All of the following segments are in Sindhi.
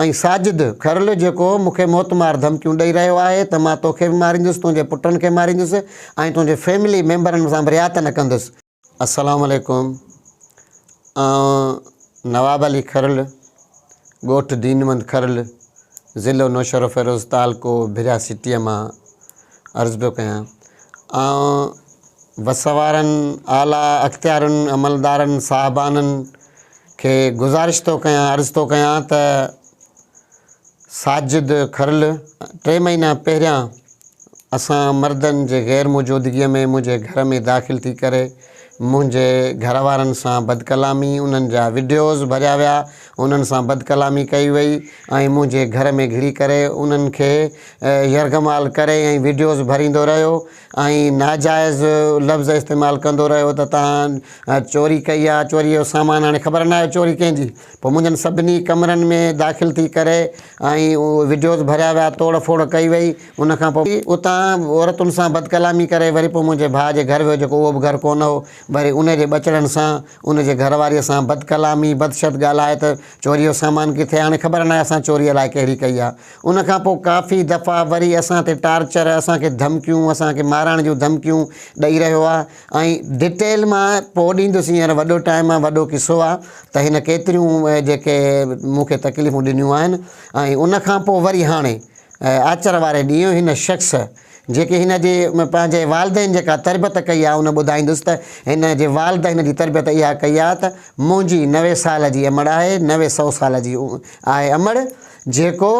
۽ ساجد کرل جيڪو مون کي موتمار ڌمڪيون ڏئي رهيو آهي ته مان توکي به ماريندس، تنهنجي پٽن کي ماريندس ۽ تنهنجي فيملي ميمبرن سان به رعايت نه ڪندس. السلام عليڪم آئون نواب علي کرل ڳوٺ دين محمد کرل ضلعو نوشهروفيروز تعلقو ڀريا سٽيء مان عرض پيو ڪيان آئون وس وارن اعليٰ اختيارين عملدارن صاحبانن کي گذارش ٿو ڪيان عرض ٿو ڪيان ته ساجد کرل ٽي مهينا پهريان اسان مردن جي غير موجودگيء ۾ منهنجي گهر ۾ داخل ٿي ڪري منهنجي گهر وارن سان بدڪلامي انهن جا وڊيوز ڀريا ويا انهن سان بدڪلامي ڪئي وئي ۽ منهنجي گهر ۾ گهڙي ڪري انهن کي يرغمال ڪري ۽ وڊيوز ڀريندو رهيو ۽ ناجائز لفظ استعمال ڪندو رهيو ته توهان چوري ڪئي آ چوري جو سامان هاڻي خبر ناهي چوري ڪنهن جي پوء منهنجن سڀني ڪمرن ۾ داخل ٿي ڪري ۽ وڊيوز ڀريا ويا توڙ ڦوڙ ڪئي وئي ان کان پوء اتان عورتن سان بدڪلامي ڪري وري پوء منهنجي ڀاء جي گهر ويو جيڪو اهو به گهر ڪونه هو وري ان جي ٻچڙن سان ان جي گهر واريء سان بدڪلامي بدشد ڳالهائي ته چوري جو سامان ڪٿي آهي هاڻي خبر ناهي اسان چوري الائي ڪهڙي ڪئي آهي ان کان پوء ڪافي دفعا وري اسان تي ٽارچر اسان کي ڌمڪيون اسان کي مارائڻ جون ڌمڪيون ڏئي رهيو آهي ۽ ڊٽيل مان پوء ڏيندس هينئر وڏو ٽائيم آهي وڏو قصو آهي ته هن ڪيتريون جيڪي مون کي تڪليفون ڏنيون آهن ۽ ان کان پوء وري هاڻي آچر واري ڏينهن هن شخص جيڪي هن جي پنهنجي والدين جيڪا تربيت ڪئي آهي ان ٻڌائيندس ته هن جي والد هن جي تربيت اها ڪئي آهي ته منهنجي 90 سال جي امڙ آهي 90 سو سال جي آهي امڙ جيڪو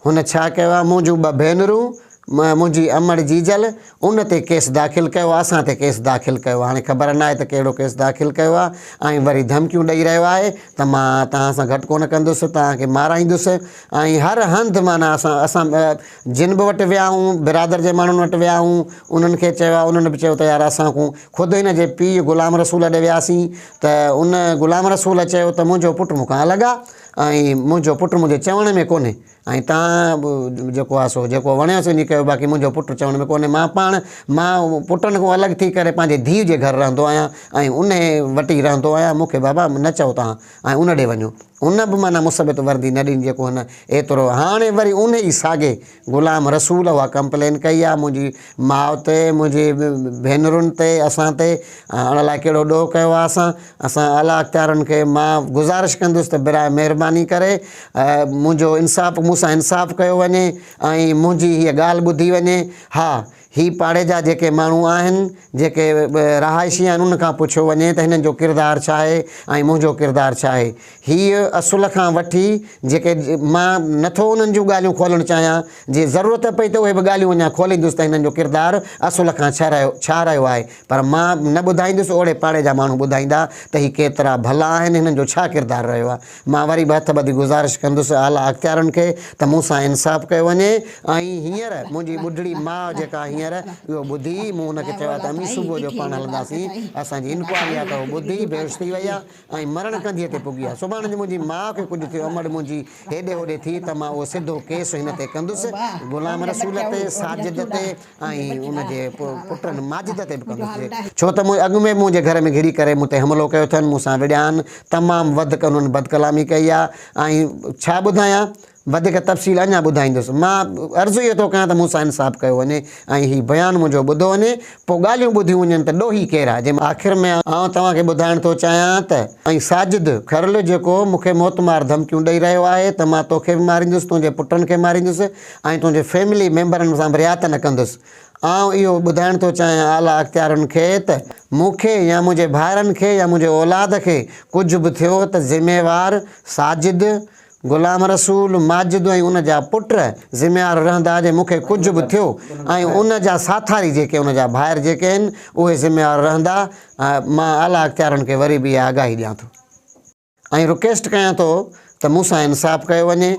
هن ڇا ڪيو آهي منهنجون ٻه ڀينرون منهنجي امڙ جيجل ان تي ڪيس داخل ڪيو آهي اسان تي ڪيس داخل ڪيو آهي هاڻي خبر ناهي ته ڪهڙو ڪيس داخل ڪيو آهي ۽ وري ڌمڪيون ڏئي رهيو آهي ته مان توهان سان گهٽ ڪونه ڪندس توهان کي مارائيندس ۽ هر هنڌ معنيٰ اسان اسان جن به وٽ ويا آهيون برادر جي ماڻهن وٽ ويا آهيون انهن کي چيو آهي انهن به چيو ته يار اسان کون خود هن جي پيء غلام رسول ڏي وياسين ته ان غلام رسول چيو ته منهنجو پٽ مون کان الڳ آهي ۽ منهنجو پٽ منهنجي چوڻ ۾ ڪونهي ۽ تان جيڪو آهي سو جيڪو وڻيس وڃي ڪيو باقي منهنجو پٽ چوڻ ۾ ڪونهي مان پاڻ مان پٽن کان الڳ ٿي ڪري پنهنجي ڌيء جي گهر رهندو آهيان ۽ انهي وٽ ئي رهندو آهيان مون کي بابا نه چئو تان ۽ ان ڏي وڃو ان به معنيٰ مثبت وردي نه ڏني جيڪو هن ايترو هاڻي وري انهي ئي ساڳي غلام رسول اها ڪمپلين ڪئي آهي منهنجي ماء تي منهنجي ڀينرن تي اسان تي ان لاء ڪهڙو ڏوهه ڪيو آهي اسان اسان اعليٰ اختيارن کي مان گذارش ڪندس ته براء مهرباني ڪري منهنجو انصاف مون سان انصاف ڪيو وڃي ۽ منهنجي هيء ڳالهه ٻڌي وڃي ها هي پاڙي جا جيڪي ماڻهو آهن جيڪي رهائشي آهن ان کان پڇيو وڃي ته هنن جو ڪردار ڇا آهي ۽ منهنجو ڪردار ڇا آهي هيء اصل کان وٺي جيڪي مان نٿو انهن جون ڳالهيون کولڻ چاهيان جي ضرورت پئي ته اهي به ڳالهيون اڃا کوليندس ته هنن جو ڪردار اصل کان ڇا رهيو ڇا رهيو آهي پر مان نه ٻڌائيندس اوڙي پاڙي جا ماڻهو ٻڌائيندا ته هي ڪيترا ڀلا آهن هنن جو ڇا ڪردار رهيو آهي مان وري به هٿ ٻڌي گذارش ڪندس اعليٰ اختيارن کي ته مون سان انصاف ڪيو وڃي ۽ هينئر منهنجي ٻڍڙي ماء جيڪا هينئر اهو ٻڌي مون هن کي چيو آهي ته امي صبح جو پاڻ هلنداسين اسان جي انڪوائري آهي ته اهو ٻڌي بيهوش ٿي وئي آهي ۽ مرڻ ڪنڌيء تي پڳي آ. سڀاڻي جي منهنجي ماء کي ڪجهه ٿيو، امڙ منهنجي هيڏي هوڏي ٿي ته مان اهو سڌو ڪيس هن تي ڪندس، غلام رسول تي، ساجد تي ۽ ان جي پٽن ماجد تي به ڪندس جي ڇو ته اڳ ۾ منهنجي گهر ۾ گهڙي ڪري مون تي حملو ڪيو اٿن، مون سان وڙهيا آهن، تمام وڌڪ انهن بدڪلامي ڪئي آ ۽ ڇا ٻڌايان. وڌيڪ تفصيل اڃا ٻڌائيندس. مان عرض اهو ٿو ڪيان ته مون سان انصاف ڪيو وڃي ۽ هي بيان منهنجو ٻڌو وڃي، پوء ڳالهيون ٻڌيون وڃن ته ڏوهي ڪير آهي. جنهن آخر ۾ آئون توهان کي ٻڌائڻ ٿو چاهيان ته. ۽ ساجد کرل جيڪو مون کي موتمار ڌمڪيون ڏئي رهيو آهي ته مان توکي به ماريندس، تنهنجي پٽن کي ماريندس ۽ تنهنجي فيملي ميمبرن سان به رعايت نه ڪندس. آئون اهو ٻڌائڻ ٿو چاهيان اعليٰ اختيارين کي ته مون کي يا منهنجي ڀائرن کي يا منهنجي اولاد کي ڪجهه به ٿيو ته ذميوار ساجد غلام رسول، ماجد ۽ ان جا پٽ ذميوار رهندا جي مون کي ڪجهه به ٿيو ۽ ان جا ساٿاري جيڪي ان جا ڀائر جيڪي آهن اهي ذميوار رهندا مان اعليٰ اختيارن کي وري به اها آگاهي ڏيان ٿو ۽ رڪيسٽ ڪيان ٿو ته مون سان انصاف ڪيو وڃي.